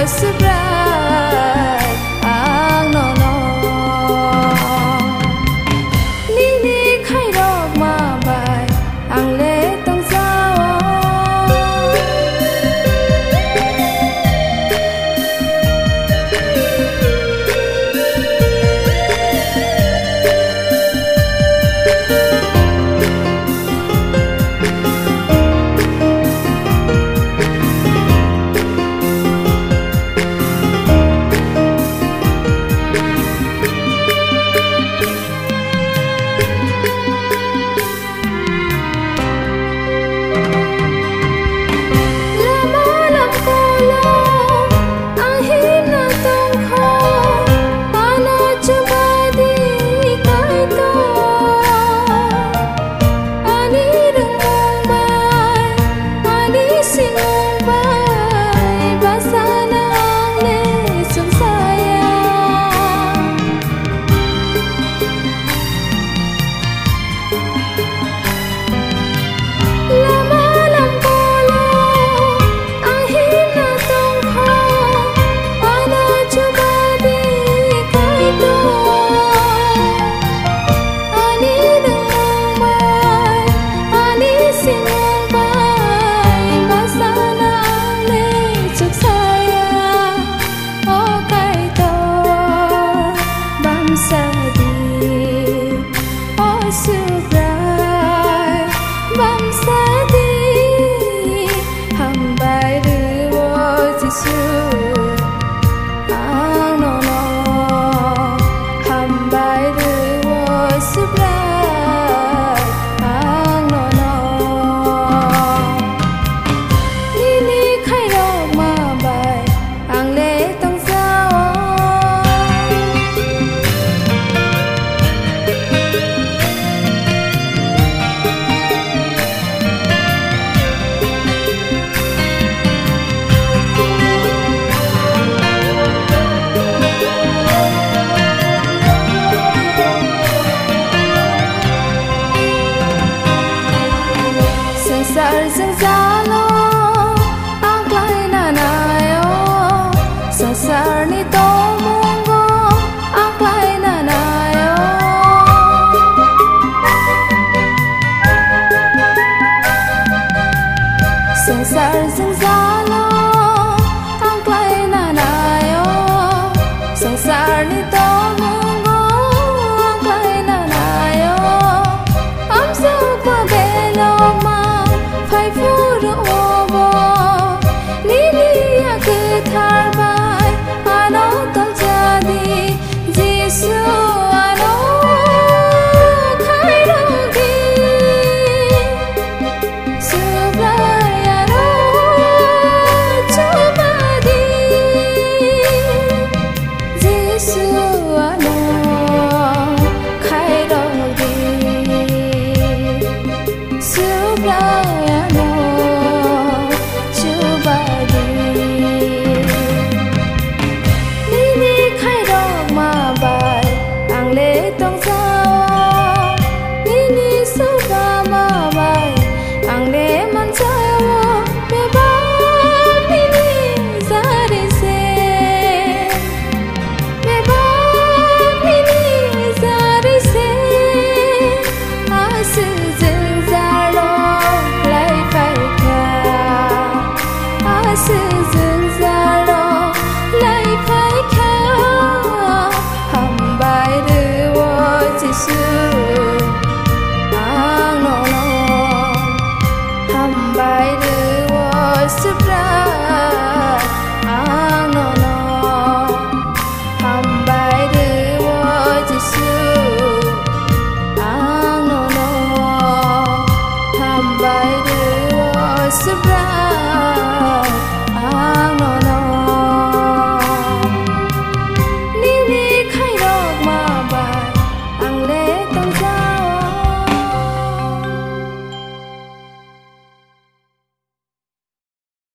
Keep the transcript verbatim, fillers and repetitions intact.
Subrai ang nono nini khairokma bai ang le tongjao. Lama lamkolo ang himna tongkha, ano chubadi Kaitor. Ani rwngmung bai, ani simung bai, bwsano ang le chumsaya. Lama lamkolo ang himna tongkha, ano chubadi Kaitor. Ani rwngmung bai, ani simung bai, bwsano ang le chukchaya. O Kaitor, bamsa di. O Subrai, bamsa di. Hambai rw-o Jisu, ang nono hambai rw-o Subrai, ang nono nini khairokma bai ang le tongjao. Swngchar jwngjalo ang klaina naio, swngchar